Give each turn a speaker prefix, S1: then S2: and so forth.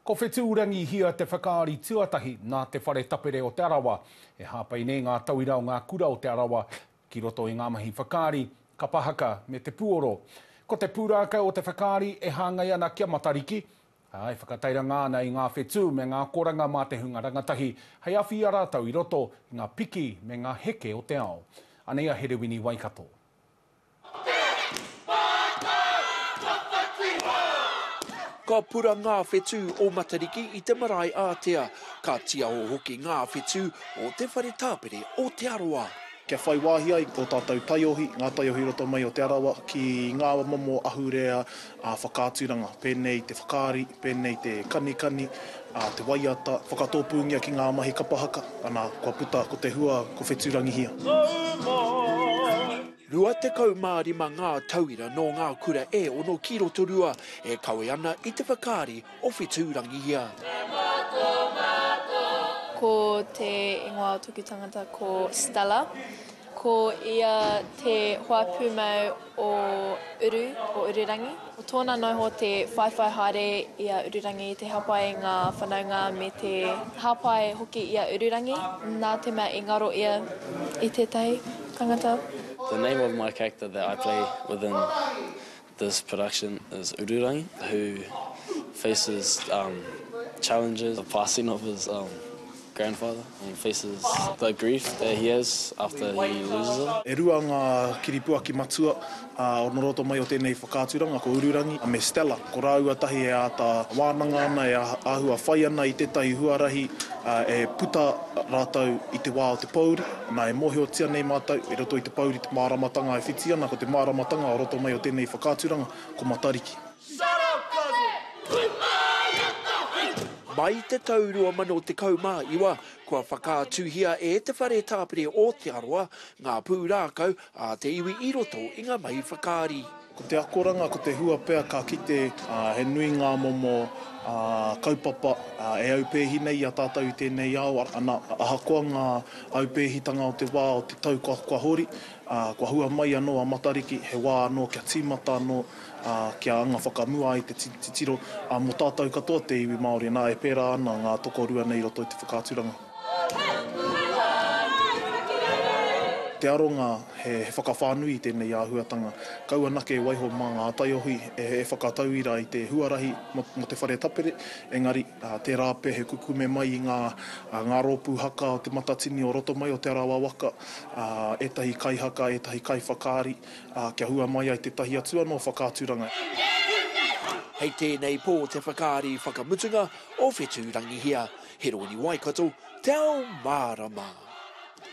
S1: Ko Whetūrangihia te whakaari tuatahi nā Te Whare Tapere o Te Arawa e hāpai nei ngā tauira o ngā kura o Te Arawa ki roto i ngā mahi whakaari, kapa haka me te puoro. Ko te pūrākau o te whakaari e hāngai ana ki a Matariki, ā, e whakatairanga ana i ngā whetū me ngā akoranga mā te hunga rangatahi hei awhi i a rātou i roto i ngā piki me ngā heke o te ao. Anei a Herewini Waikato.
S2: Ka pura ngā whetū o Matariki i te marae ātea, ka tiaho hoki ngā whetū o te whare tāpere o Te Arawa.
S3: Kia whai wāhi ai ō tātou taiohi, ngā taiohi roto mai o Te Arawa, ki ngā momo ahurea whakaaturanga, pēnei i te whakaari, pēnei i te kanikani, te waiata, whakatōpūngia ki ngā mahi kapa haka, ana, kua puta ko te hua ko Whetūrangihia.
S2: 25 ngā tauira nō ngā kura e ono ki Rotorua e kawe ana i te whakaari o Whetūrangihia.
S4: Ko te ingoa o toku tangata ko Stella. Ko ia te hoa pūmau o Uru, o Ururangi. Ko tōna noho te whaiwhai haere i a Ururangi, te hāpai i ngā whanaunga me te hāpai hoki i a Ururangi, nā te mea i ngaro ia i tētahi tangata.
S5: The name of my character that I play within this production is Ururangi, who faces challenges, the passing of his grandfather and faces the grief that he has after he loses him.
S3: E rua ngā kiripuaki matua nō roto mai o tēnei whakaaturanga, ko Ururangi me Stella. Ko rāua tahi e āta wānanga ana, e āhua whai ana i tētahi huarahi e puta rātou i te wā o te pōuri. Nā, e mōhiotia nei mātou, i roto i te pōuri te māramatanga e whiti ana, ko te māramatanga o roto mai o tēnei whakaaturanga, ko Matariki.
S2: Mai i te tau 2019, kua whakaatuhia e Te Whare Tāpere o Te Arawa ngā pūrākau a te iwi i roto i ngā mahi whakaari.
S3: Ko te akoranga, ko te hua pea ka kite he nui ngā momo kaupapa e aupēhi nei i a tātou i tēnei ao, ana, ahakoa ngā aupēhitanga o te wā o te tau kua hori, kua hua mai anō a Matariki, he wā anō kia tīmata anō ā, kia anga whakamua ai te titiro, ā, mō tātou katoa te iwi Māori, nā, e pērā ana ngā tokorua nei i roto i te whakaaturanga. Te aronga he whakawhānui i tēnei āhuatanga, kaua anake e waiho mā ngā taiohi e whakatauira i te huarahi mō te whare tapere, engari, tērā pea he kukume mai i ngā, ngā rōpū haka o Te Matatini o roto mai o Te Arawa waka, ētahi kaihaka, ētahi kaiwhakaari, ā, kia hua mai ai tētahi atu anō whakaaturanga.
S2: Hei tēnei pō te whakaari whakamutunga o Whetūrangihia, Heroni Waikato, Te Ao Mārama.